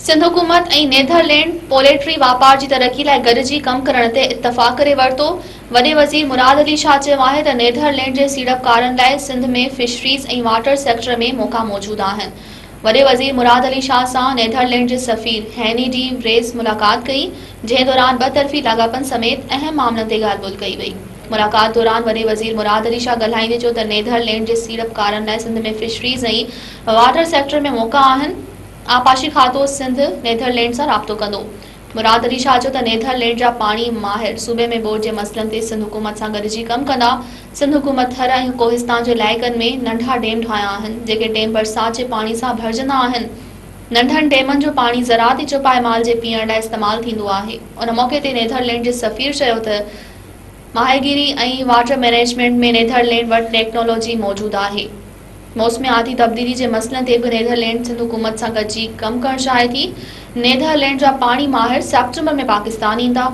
سنڌ حڪومت ۽ نيڌرلينڊ پوليٽري واپار جي ترقي لاء گڏجي ڪم ڪرڻ تي اتفاق ڪري ورتو. وڏي وزير مراد علي شاهه چيو آهي ته نيڌرلينڊ جي سيڙپڪارن لاء سنڌ ۾ فشريز ۽ واٽر سيڪٽر ۾ موقعا موجود آهن. وڏي وزير مراد علي شاهه سان نيڌرلينڊ جي سفير هيني ڊي وريز ملاقات ڪئي، جنهن دوران ٻطرفي لاڳاپن سميت اهم معاملن تي ڳالهه ٻولهه ڪئي وئي. ملاقات دوران وڏي وزير مراد علي شاهه ڳالهائيندي چيو ته نيڌرلينڊ جي سيڙپڪارن لاء سنڌ ۾ فشريز ۽ واٽر سيڪٽر ۾ موقعا آهن. آبپاشي کاتو سنڌ نيڌرلينڊ سان رابطو ڪندو. مراد علي شاهه چيو ته نيڌرلينڊ جا پاڻي ماهر صوبي ۾ ٻوڏ جي مسئلن تي سنڌ حڪومت سان گڏجي ڪم ڪندا، سنڌ حڪومت ٿر ۽ ڪوهستان جي علائقن ۾ ننڍا ڊيم ٺاهيا آهن، جيڪي ڊيم برسات جي پاڻي سان ڀرجندا آهن، ننڍن ڊيمن جو پاڻي زراعت ۽ چوپائي مال جي پيئڻ لاء استعمال ٿيندو آهي. ان موقعي تي نيڌرلينڊ جي سفير چيو ته ماهيگيري ۽ واٽر مئنيجمينٽ ۾ نيڌرلينڊ وٽ ٽيڪنالاجي موجود آهي. موسمياتي تبديلي جي مسئلن تي به نيڌرلينڊ سنڌ حڪومت سان گڏجي ڪم ڪرڻ چاهي ٿي، نيڌرلينڊ جا پاڻي ماهر سيپٽمبر ۾ پاڪستان ايندا.